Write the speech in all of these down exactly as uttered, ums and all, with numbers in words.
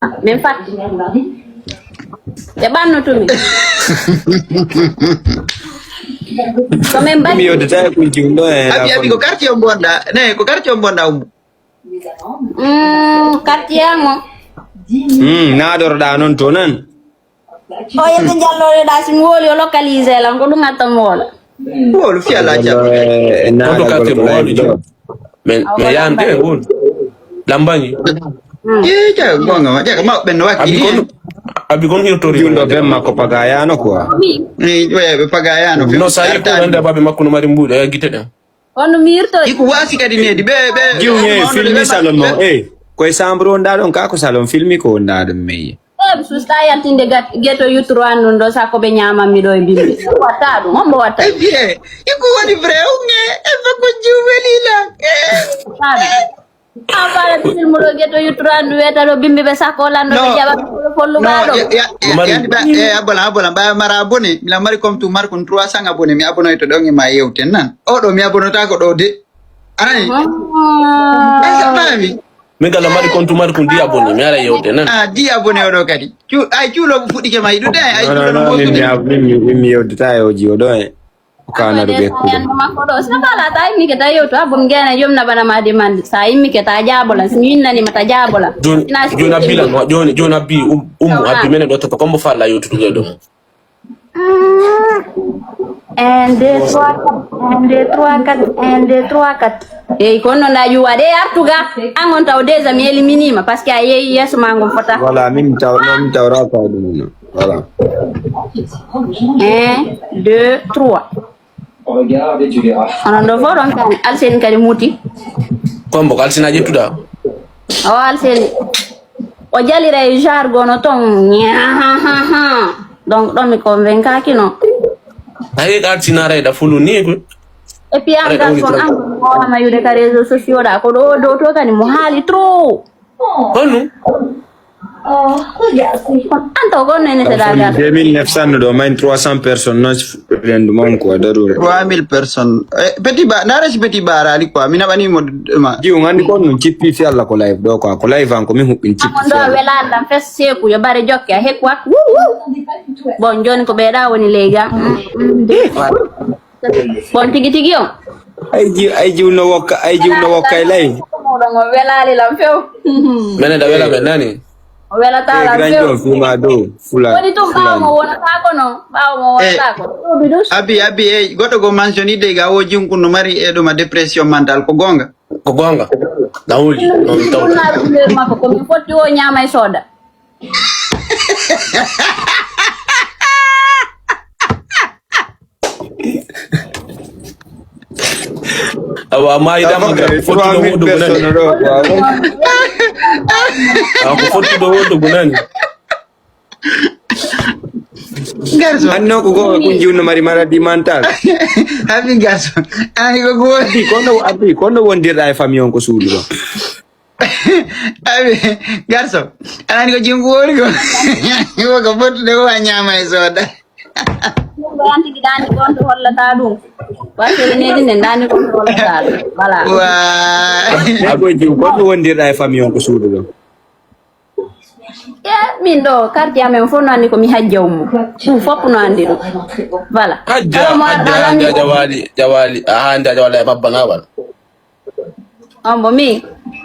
Min fatti. Ɓe ɓannutumi. Ko min Mi mbaɗi. Yoddata e kunci ɗo e Abi abi ko quartier on bonɗa ne ko quartier on bonɗa ummu. Mm, quartier mo. Hmm, naadoroɗa noon to nan. O yeɓe jalloreɗa si mi woli o localisé lan ko ɗum atta mi wola. Wolu fi ala jam. Eh, Hoto naadagol quartier mo ko woni ɗo. jom. Mais mais yande won. Lambañi. Ye ja gonga ma jaga ma ɓen no Abi wakki. kon abi kon hirtori. Jundo ben makko pagayano quoi. Ni we be pagayano. No sa yi ko wanda babe makko no mari mbuɗe e gite ɗen. Kono mi yirtori. Iko wasi kadi nedi be be. Jiwñe filmi salon mo. Eh, koye chambre o ndaɗon ka ko salon filmi ko ndaɗon meye. Eɓe susta yaltinde gat- geto yutro an ɗum ɗo sakko ɓe ñamanmi ɗo e bimbi. Watta ɗum hombo watta ɗum? Ebiye. Iko woni vrai unge. E fako jiweli la. Watta ɗum. A fala filmu ɗo geto yutro an ɗum weta ɗo bimbi ɓe sakko lanɗo ɓe No. Jaɓa folluga No, ɗo. ya ya ya ba ba mara abonné. Mi la mari comme tu marque trois cents abonnés. Mi abonné to ɗon e ma yewten nan. O ɗo mi abonné ta ko ɗo de. Anani. Ay sa mami. Min kala mari compte mari ko ndi abonné mi ala yewte nan. Ah, di abonné o ɗo kadi. Cu ay cuulo fuɗɗike ma yiɗude ay ay Non, cuulo non, no non, min mi mosude. ab- min mi min mi yoddata e o jiwo ɗo e. Ko kana ɗo ɓe kuɗo. Makko ɗo sina fala ta immike ta yewto abbo mi gena yom na bana ma demande sa immike ta jabola si mi winnanima ta jabola. Joni joni abbi lan joni joni abbi um um abbi menen ɗo toto kombo falla yewtude ɗo. Un, deux, trois, quatre. Un, deux, trois, quatre. Un, deux, trois, quatre. Eyi kono nda ƴuwaɗe artuga an on taw déjà mi éliminima parce que a yeeyi yeeso ma ngon fota. Voilà, min taw non min tawra ko ɗum non. Voilà. Un, deux, trois. Onon ɗo fof ɗon kani alseni kadi muti. Kombo ko alsina ƴettuɗa. O alseni o jalira e jargon no ton ñahahaha. Donc ɗon mi convaincaki no. Tawi ka alsina rayɗa fulu ni ko. Et puis an garçon an wowama yude ka réseau sociaux ɗa ko ɗo dow to kadi mo haali trop. Honno? An taw gonno ene seeɗa garçon. Deux mille neuf cents no ɗo main trois cents personnes non rendu mon quoi darure. Trois mille personnes. Eh, petit ba nara si petit ba rali quoi. Mi naɓanimo ma. Jiw ngandi kon non cippi fi Allah ko live ɗo quoi ko live an ko min huɓɓin cippi Amon ɗo a welani ɗam fes seeku yo bare jokke a hekku wakka. Bon joni ko ɓeeɗa woni leydi am. Bon tigi tigi on. Ay jiw ay jiw no wokka ay jiw no wokka e lay. Moɗon o welali lam few. Menen da wela men nani. O welata E lam grand few. Joe fima do fula. Woni ɗum ɓawo mo wonata ko no ɓawo mo wonata ko ɗuɓi ɗum. Abi abi e goɗɗo go mentionné de ga o jinkun no mari e ɗuma dépression mentale ko gonga. Ko gonga. Na wuli. Non mi tawta. Ɗumnaɗo couleur makko komin fotti o ñaama e sooda. Awa amma idama ga fottuɗo wodo gunani. Awa ko fottuɗo wodo gunani. Garso. Anno ko go kun jiw no mari maladie mentale. Abi garso. Ani ko go. Kono abi kono wondirɗa e famille on ko suudu ɗo. Abi garso. Ani ko jingu wori ko. Ko ko fottude o ñaama e sooda. Ɗum ko yan tigi dani gonto hollata ɗum. Wasere nedi nden dani gonto hollata ɗum. Voilà. Wa. Ago jiw goɗɗo wondirɗa e famille on ko suudu ɗo. E min ɗo quartier amen fof no andi ko mi hajja ummo. Ɗum fof no andi ɗum. Voilà. Hajja hajja hajja jawali jawali a hajja jawali e babba nawal. On mbo mi.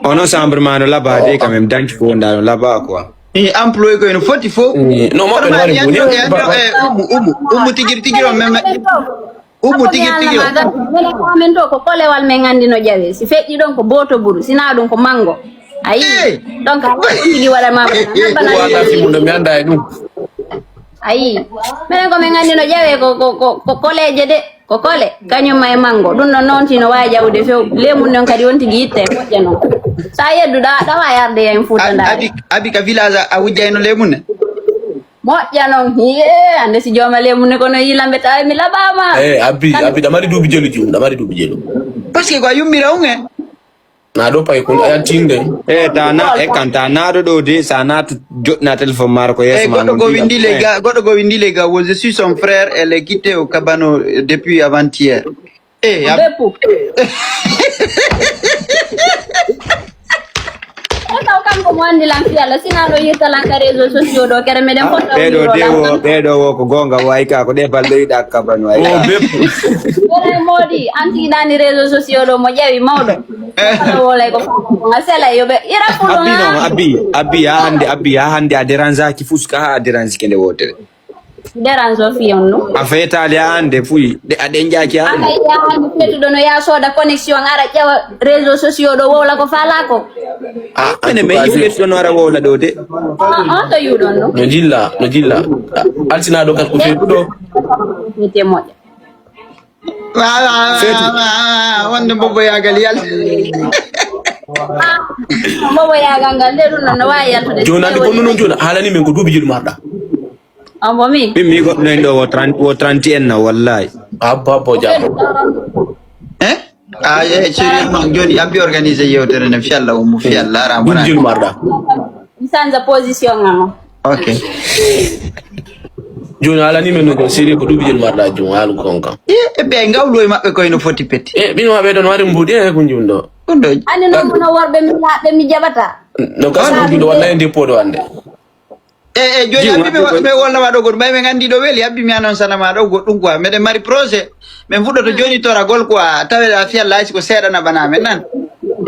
Ono chambre ma no laba de quand même danki ko wonda no laba quoi. Ni employé ko eno foti fo. No mo ɓe wari boni. Umu umu umu tigir tigir o meme. Umu tigir tigir o. Wela ko amen to ko kolewal men andi no ƴawe si feƴƴi ɗon ko boto buru sina ɗum ko mango. Ayi. Donc a waɗi tigi waɗa ma. Wata fimundo mi anda e ɗum. Ayi. Minen ko men andi no ƴawe ko ko ko ko koleje de. Ko kole kañum ma e mango ɗum ɗon noon tino wawi ƴawde few lemum noon kadi on tigi yitte e moƴƴa noon sa yedduɗa ɗawa yarde en fuuta ndaari. Abi abi ka village a wujjayno lemum ne. Moƴƴa noon hiye ande si jooma lemum ne kono yilamɓe tawi mi laɓama. Eh abi abi ɗa mari duuɓi jelu jum ɗa mari duuɓi jelu. Parce que ko a yummira un e. Na ɗo pay kun a yaltinde. E ta na e kan ta naɗo ɗo de sa natu joɗɗina téléphone maro ko yeeso ma. Goɗɗo go windi les gars goɗɗo go windi les gars wo je suis son frère elle est quittée au cabano depuis avant-hier. Eh, Beppu. Taw Kanko mo anndi lan fii Allah, sinaa ɗo yirta lan ka réseaux sociaux ɗo, kere meɗen fota ɓeɗo de wo ɓeɗo wo ko gonga wo ay ka ko ɗe balɗe yiɗa kabano ay ka. Wala modi anti ɗani réseaux sociaux ɗo mo ƴawi mawɗo. Wala wolay ko nga sela yo ɓe ira fuɗo. Abbi non abbi abbi ha hande abbi ha hande a dérange ki fuska ha a dérange kende wotere. Dérange o fii on ɗum. A feetaali a annde fuy, ɗe a ɗen jaaki a annde. Aka iya hannde feetuɗo no yaa sooda connexion, ara ƴewa réseaux sociaux ɗo wowla ko faalaa ko. Ah, ene mais yimɓe feetuɗo no ara wowla ɗo de. On to yuɗon ɗum. No jilla, no jilla. Alsinaaɗo kan ko feetuɗo. Feete moƴƴa. Wonde mbobo yagal yal. Mbobo yagal ngal de ɗum noon no waawi yaltude. Jooni andi ko noon jooni haalani min ko duuɓi jiɗi marɗa. Ombo mi. Min mi goɗɗo en ɗo wo trente wo trente et un na wallahi. Abba abbo jam. Eh? Ah, eh, chéri, man joni abbi organiser yewtere ne fialla ummu fialla ara mara. Jul marɗa. Mi sanza position am. Ok. Joni ala ni men ko siri ko dubi jul marɗa jum halu kon kam. Eh, eh, be ngawlo e mabbe koy no foti peti. Eh, bino mabbe don wari mbudi e ko jum do. Ɗum ɗo. Ani non no worbe mi laɓe mi jabata. No gas ko do wala ndi podo ande. E e joni abbi ɓe ɓe wolnama ɗo goɗɗum ɓay ɓe gandi ɗo weli abbi mi anonsana ma ɗo goɗɗum quoi meɗen mari projet. Min fuɗɗoto joni toragol quoi tawe a fiyalla haysi ko seeɗa naɓana men nan.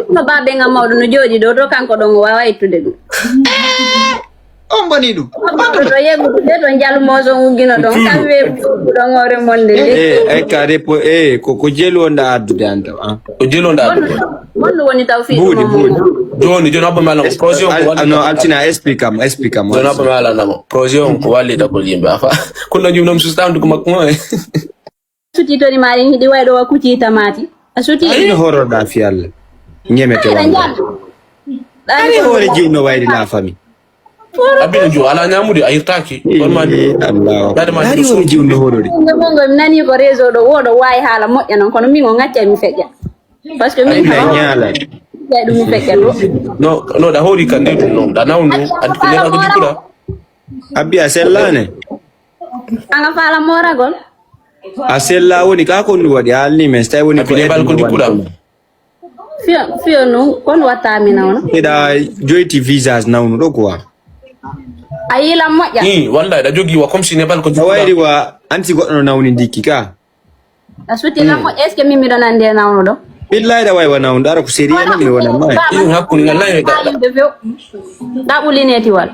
No baben am mawɗo no jooɗi ɗo to kanko ɗon o wawa ittude ɗum. On boni ɗum. Mawɗo to yegude to jalmoso uggino ɗon kam weɓuɗon hoore monde nde. E ay ka repo e ko ko jelu wonɗa addude an taw an. Ko jelu wonɗa addude. Honno woni taw fii buuɗi buuɗi. Joni joni abba mi alano projet on ko wallita no altina explique am explique am joni abba mi alano mo projet on ko wallita ko yimɓe afa. Kunno jum nom sustamde ko makko mo e. Suti toni maɗen hiɗi wayɗo wa kuci tamati a suti. Ay no horoɗa fi Allah. Ñemete walla. Ari hore jiw no wayri la famille. Abino jo ala ñamude a hirtaki. Hormani Allah. Dade ma ari hore jiw no horori. Ngongo mi nani ko réseau ɗo woɗo wawi haala moƴƴa non kono min o ngacca mi feƴƴa. Parce que min ñaala. Ɗum mi feƴƴa ɗo. No no da hori kan de ɗum non da nawnu. Andi ko neɗɗo jikkuɗa. Abbi a sellane. Anga faala moragol. A sella woni ka ko ndu waɗi a alni men so tawi woni ko ebal ko jikkuɗa. Fiyo fiyo nun kon watta mi nawna. Eɗa joyti visage nawnu ɗo quoi. A yilan moƴƴa. Wallahi da jogi wa comme si nebal ko jikkuɗa. Wayri wa anti goɗɗo no nawni ndikki ka. A suti lan moƴƴa est ce que min miɗo nandi e nawnuɗo. Billahi da waywa nawnuɗo ara ko sérieux non mi wona ma. Hakkunde ngal layo da. Ɗaɓɓu linetiwal.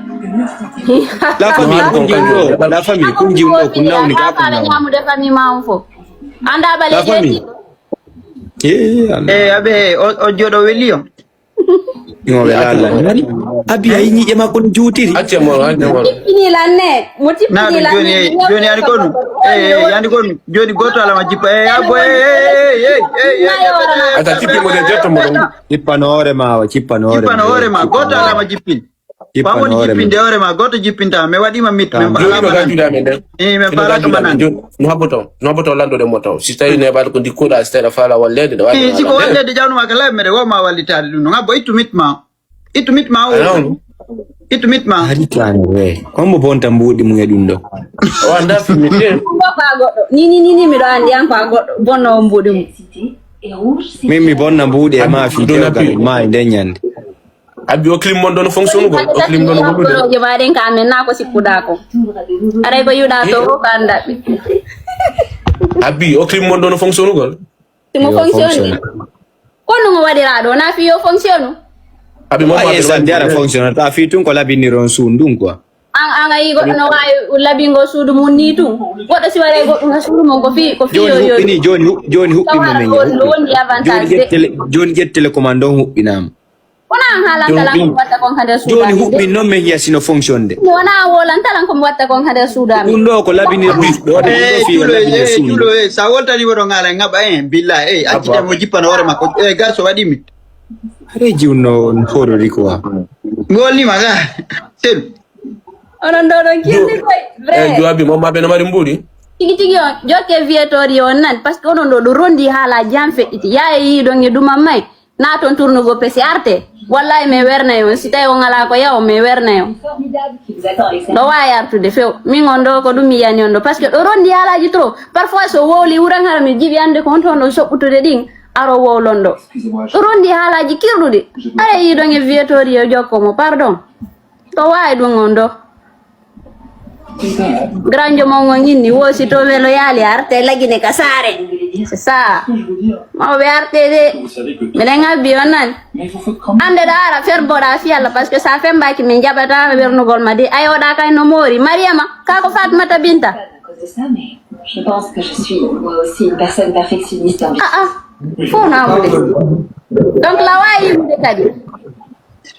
La famille kun jiwɗo la famille kun jiwɗo kun nawni ka kun nawni. Ñamude famille ma on fof. Anda baleji. Eh, abe o jodo weli on. Imo ɓe lalla nani. Abi ayi ñiiƴe makko no juutiri. Acce mo acce mo. Tippini lan ne mo tippini lan ne. Joni yani konu. Eh yani konu. Joni goto alama jippa eh abbo eh eh eh eh. Ata tippi mo de jotto mo ɗon. Cippano hoore ma o cippano hoore ma. Cippano hoore ma goto alama jippin. Ɓam woni jippinde hoore ma gooto jippinta mi waɗima mit min mbaɗama min mbaɗaka manan. No habboto no habboto landude mo taw si tawi nebaɗo ko dikkuɗa si tawi ɗa faala walleede ɗa wawi siko walleede jawnuma ka laabi meɗe woma wallitaade ɗum no ngabbo ittu mit ma ittu mit ma o ittu mit ma haritani we hombo bonta mbuuɗi mum e ɗum ɗo o anda fimite ɗo ko a goɗɗo ni ni ni ni miɗo andi an ko a goɗɗo bonno o mbuuɗi mum min mi bonna mbuuɗi e ma fi dewgal ma e nden ñande Abbi o clim mon ɗon fonctionugol o clim ɗon goɗɗude. Goroje maɗen ka amen na ko sikkuɗa ko. Aray ko yuɗa to ko ka andaɓe. Abbi o clim mon ɗon fonctionugol. Simo fonctionne. Kono ngo waɗira ɗo na fi yo fonctionne. Abi mo ma sandi ara fonctionne ta fi tun ko labinir on sun ɗum quoi. An an ayi goɗɗo no wawi labingo suudu mum ni tun. Goɗɗo si waɗa goɗɗum ha suudu mum ko fi ko fi yo yo. Joni huɓɓini joni huɓɓi mo men ya. Joni ƴettele joni ƴettele commande on huɓɓinama. Wona an haalantalan ko mi watta kon ha nder suudu joni huɓɓin noon men yasino fonctionde wona an wolantalan ko mi watta kon ha nder suudu amin ɗum ɗo ko labinir ɗum ɗo ɗo fi labinir suudu sa woltani woɗo ngaala ngaɓa en billa e accite mo jippana hoore makko e garso waɗi mi are jiwno on horori quoi mi wolnima ga sel onon ɗo ɗon kirdi koy vrai jowabi mo maɓe no mari mbuuɗi tigi tigi on jokke viyetori on nan parce que onon ɗo ɗo rondi haala jam feƴƴiti yaa e yiiɗon e duma may na toon tournugol pesi arte wallahi min wernay on si tawi on alaa ko yaw min wernay on ɗo waawi artude few min on ɗo ko ɗum mi yiyani on ɗo par ce que ɗo rondi haalaaji trop parfois so wowli wuran hara mi jiɓi annde ko honto on ɗon soɓɓutude ɗin aro wowlon ɗo. Ɗo rondi haalaaji kirɗuɗi. Ara yiɗon e viyetori yo jokko mo, pardon. Ko waawi ɗum on ɗo. Granjo mon on inni woosi to welo yaali arte lagine ka saare. C'est ça. Mawɓe arte de. Minen abbi on nani. Ande ɗo ara ferboɗa fiyalla parce que sa fembaki min jaɓata wernugol ma de. Ayoɗa kay no moori. Mariama, ka ko Fatmata Binta. Je pense que je suis moi aussi une personne perfectionniste en vie. Ah, ah. Fof na amude. Donc la wawi yimude kadi.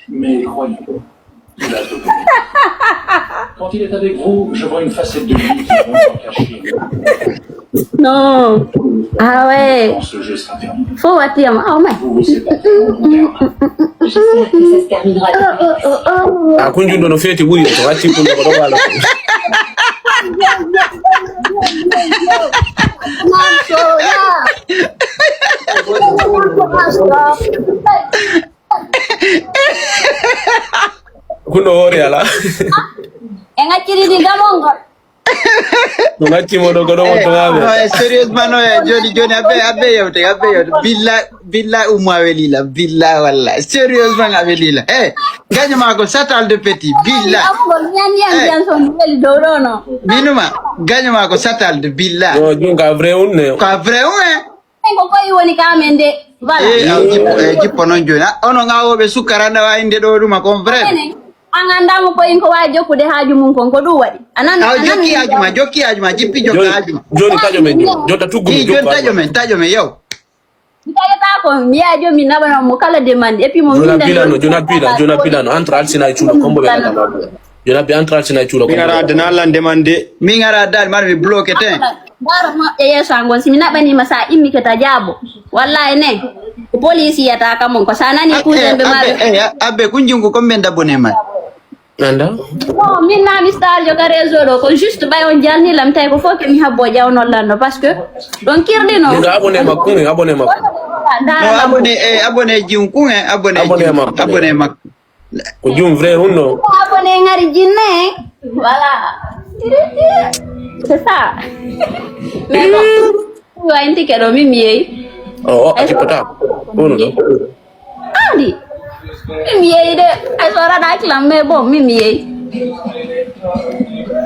Mais croyez-moi, il a tout compris. Quand il est avec vous, je vois une facette de lui qui est vraiment cachée. Non. Ah ouais. Quand ce jeu sera terminé, faut attire. Oh, mais. Vous vous séparez en termes. J'espère que ça se terminera. Oh, oh, oh, oh. Ah, kunjun dono feti wuri to wati kun ko wala. Kuno hoore ala. En acciri ɗi gamol ngol. Ɗum accimo ɗo ko ɗo wonto maɓe. No, eh, sérieusement, no, eh, joni, joni, abbe, abbe yewte, abbe yewte. Billa, billa, umma welila, billa, walla. Sérieusement, a welila. Eh, gaño ma ko satal de petit, billa. Amugol, ñan, ñan, eh, ñan, son weli dow ɗo, no. Minuma, gaño ma ko satal de, billa. Yo, ɗum ka vrai un ne. Ka vrai un, eh. En ko koye woni ka men de. Voilà. Eh, aw jippo, eh, jippo noon jooni. Ah, onon awooɓe sukkara nde wawi nde ɗo ɗuma kon vrai. Enen, an anndaa mo koye ko wawi jokkude haaju mum kon, ko ɗum waɗi. A nan, aw a nan jokki haaju ma, jokki haaju ma, jippi jokka haaju ma. Joni taƴo men joni. Jonta tuggu mi jokka haaju ma. Joni taƴo men, taƴo men, yow. Mi taƴata ko, mi yaha joni mi naɓana mo kala demande. Et puis mo jona bilano, jona bila, jona bilano. Entre alsina e cuuɗo, kombo ɓe nata ma. Yo rabbi entral sina cuuɗo ko. Min ara dana lande man de. Min ara dal man mi bloqué te. Dara mo e yeso angon si mi naɓanima sa immike ta jaabo. Wallahi ne. Ko police yata kam on ko sa nani cousin be maɓe. Eh, abbe kun jungu ko men dabone man. Anda? Bon, min na mi star jo ka réseau ɗo ko juste ɓay on jalni lam tawi ko fof ke mi habbo ƴawnol lanno parce que ɗon kirɗino. Nga abonné makko, nga abonné makko. No abonné, eh, abonné jun kun, eh, abonné. Abonné makko. Abonné makko. Ko jum vrai hunno. Abonné ngari jinne. Voilà. C'est ça. Mais bon. Wa intike ɗo min mi yeyi. Oh, oh, a jippata. Hunno ɗo. Andi. Min mi yeyi de. Ay so raɗa kilam mais bon min mi yeyi.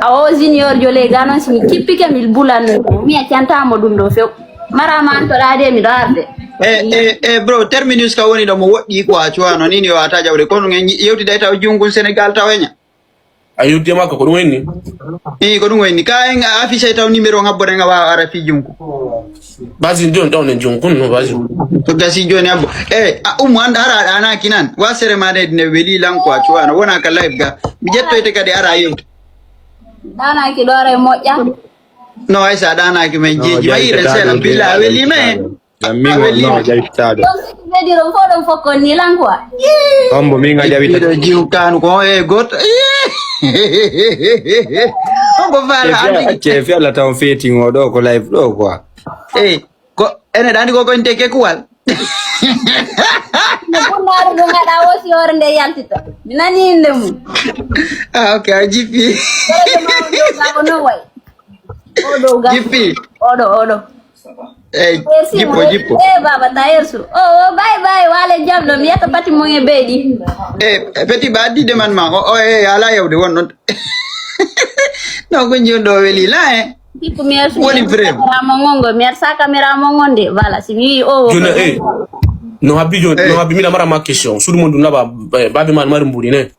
Awo junior jole ganon si mi kippike mi bulanno. Mi accantamo ɗum ɗo few. Marama an to ɗaade miɗo arde. Eh, eh, eh, bro, terminus ka woni ɗo mo woɗɗi quoi, tu vois, no nini o ata jawde. Kono ngen yewtida taw jungun Senegal taw enya. A yewti makko ko ɗum wenni. Eh, ko ɗum wenni. Ka en affiche taw numéro ngabbo de nga wa ara fi junku. Basi jon taw ne junkun no basi. To gasi joni abbo. Eh, a umu anda ara ana kinan. Wa sere ma de ne weli lan quoi, tu vois, no wona ka live ga. Mi jettoyte kadi ara yewti. Dana ki dore moƴƴa. No, ay sa ɗanaki men jeeji ma yire seeɗa billa a welima en. Min on no a jawitaɗo. Donc ce qui veut dire on fof ɗon fokkon ni lan quoi. Hombo min a jawita. Ɗo jiw kanu ko e goto. Hombo fala andi. Cefi Allah taw fetin o ɗo ko live ɗo quoi. Eh, ko ene ɗandi ko ko inte kekuwal. No bunnaru ɗum gaɗa o si hoore nde yaltita. Mi nani inde mum. Ah, ok, a jippi. Horejo ma o dow gabo no way. O dow gabo. Jippi. Oɗo, oɗo. Eh, jippo, jippo. Eh, baba tayer su. Oh, oh, bye bye, wale jam ɗo mi yetta pati mon e beɗi. Eh, petit ba addi de man ma. O, o, eh, ala yewde won non. Non ko joni ɗo weli la, eh. Jippo mi ersu. Woni vrai. Caméra mon ngon, mi ersa caméra mon ngon de. Voilà, si mi wi o. Jona, eh. No habbi joni, no habbi mi la mara ma question. Sudu mon dum laba, eh, babe man mari mburi ne.